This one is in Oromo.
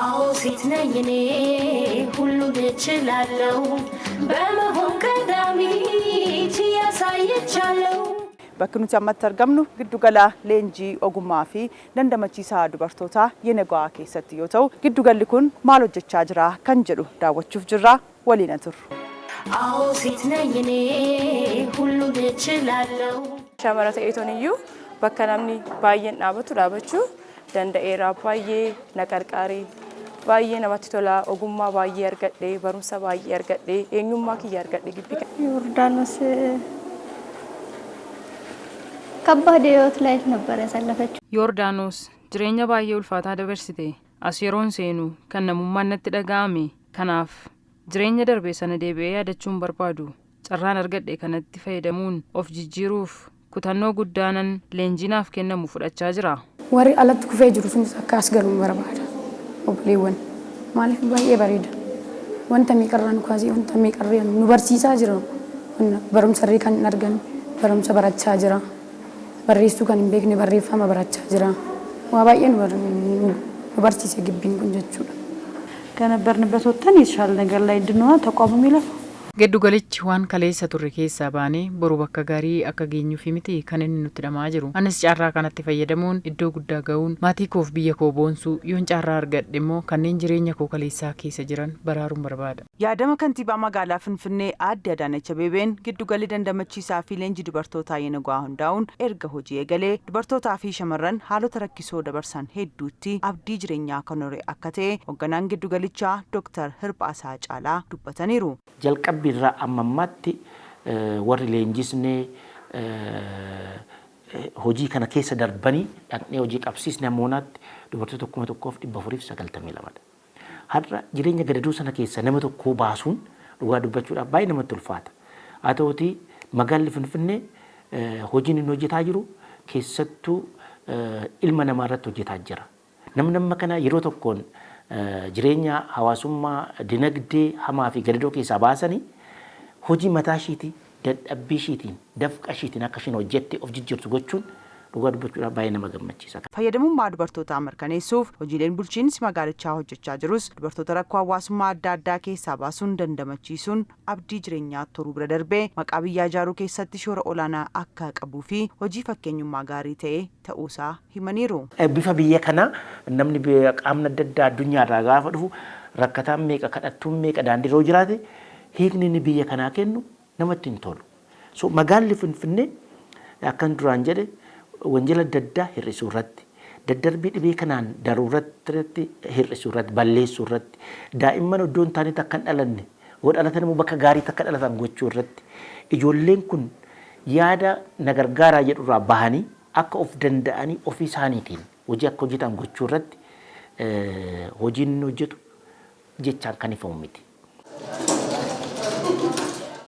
አዎ ሴት ነኝ እኔ ሁሉን እችላለሁ በመሆን ቀዳሚ ችዬ አሳይቻለሁ። Bakki nuti ammatti argamnu giddugala leenjii ogummaa fi dandamachiisaa dubartootaa Yenego'aa keessatti yoo ta'u, giddugalli kun maal hojjechaa jira kan jedhu daawwachuuf jirra waliin turru. አዎ ሴት ነኝ እኔ ሁሉን እችላለሁ። Shamara ta'eeton iyyuu bakka namni baay'een dhaabatu dhaabachuu danda'eera. Baay'ee na qarqaaree baay'ee namatti tola. Ogummaa baay'ee argadhe, barumsa baay'ee argadhe, eenyummaa kiyya argadhe gibbii kana. ዮርዳኖስ ከባድ የህይወት ላይፍ ነበር ያሳለፈችው። Yoordaanos jireenya baay'ee ulfaataa dabarsite. As yeroon seenu kan namummaan natti dhaga'ame. Kanaaf jireenya darbe sana deebi'ee yaadachuun barbaadu. Carraan argadhe kanatti fayyadamuun of jijjiiruuf kutannoo guddaanan leenjiinaaf kennamu fudhachaa jira. Warri alatti kufee jiru sunis akka as galu barbaada. Obboleewwan maaliif baay'ee bareeda. Wanta meeqarraa nu kaasee wanta meeqarraa nu barsiisaa jira. Barumsa irree kan hin arganne barumsa barachaa jira. Barreessuu kan hin beekne barreeffama barachaa jira. Waa baay'ee nu barsiise gibbiin kun jechuudha. ከነበርንበት ወጥተን የተሻለ ነገር ላይ እንድንሆን ተቋሙ የሚለፋው። Giddugalichi waan kaleessa turre keessaa baanee boru bakka gaarii akka geenyuufi miti kan inni nutti dhamaa jiru. Anis carraa kanatti fayyadamuun iddoo guddaa ga'uun maatii koof biyya koo boonsuu, yoon carraa argadhe immoo kanneen jireenya koo kaleessaa keessa jiran baraaruun barbaada. Yaadama kantiibaa magaalaa Finfinnee Aadde Adaanech Abeebeen giddugalli dandamachiisaa fi leenjii dubartootaa Yenego'aa hundaa'uun erga hojii eegalee dubartootaa fi shamarran haalota rakkisoo dabarsan hedduutti abdii jireenyaa kan hore akka ta'e hoogganaan giddugalichaa Dooktar Hirphaasaa Caalaa dubbataniiru. Jalqabbii irraa amma ammaatti warri leenjisnee hojii kana keessa darbanii dhaqnee hojii qabsiisne amoonaatti dubartoota 1492dha. Har'a jireenya gadadoo sana keessa nama tokko baasuun dhugaa dubbachuudhaaf baay'ee namatti ulfaata. Haa ta'utii, magaalli Finfinnee hojiin inni hojjetaa jiru keessattuu ilma namaa irratti hojjetaa jira. Namni amma kana yeroo tokkoon jireenya hawaasummaa, dinagdee hamaa fi gadadoo keessaa baasanii hojii mataa ishiitii, dadhabbii ishiitiin, dafqa ishiitiin akka ishiin hojjette of jijjiirtu gochuun dhugaa dubbachuudhaaf baay'ee nama gammachiisa. Fayyadamummaa dubartootaa mirkaneessuuf hojiileen bulchiinsi magaalichaa hojjechaa jirus dubartoota rakkoo hawaasummaa adda addaa keessaa baasuun dandamachiisuun abdii jireenyaa toruu bira darbee maqaa biyyaa ijaaruu keessatti shoora olaanaa akka qabuu fi hojii fakkeenyummaa gaarii ta'e ta'uusaa himaniiru. Bifa biyya kanaa namni qaamni adda addaa addunyaarraa gaafa dhufu, rakkataan meeqa, kadhattuun meeqa daandii irra jiraate, hiikni inni biyya kanaa kennu namatti hin tolu. So magaalli Finfinnee akkan duraan jedhe wanjala adda addaa hir'isuu irratti, daddarbii dhibee kanaan daruu irratti hir'isuu irratti, balleessuu irratti, daa'imman iddoo hin taanetti akka hin dhalanne, yoo dhalatan immoo bakka gaariitti akka dhalatan gochuu irratti, ijoolleen kun yaada na gargaaraa jedhu irraa bahanii akka of danda'anii ofii isaaniitiin hojii akka hojjetan gochuu irratti hojiin inni hojjetu jechaan kan ifamu miti.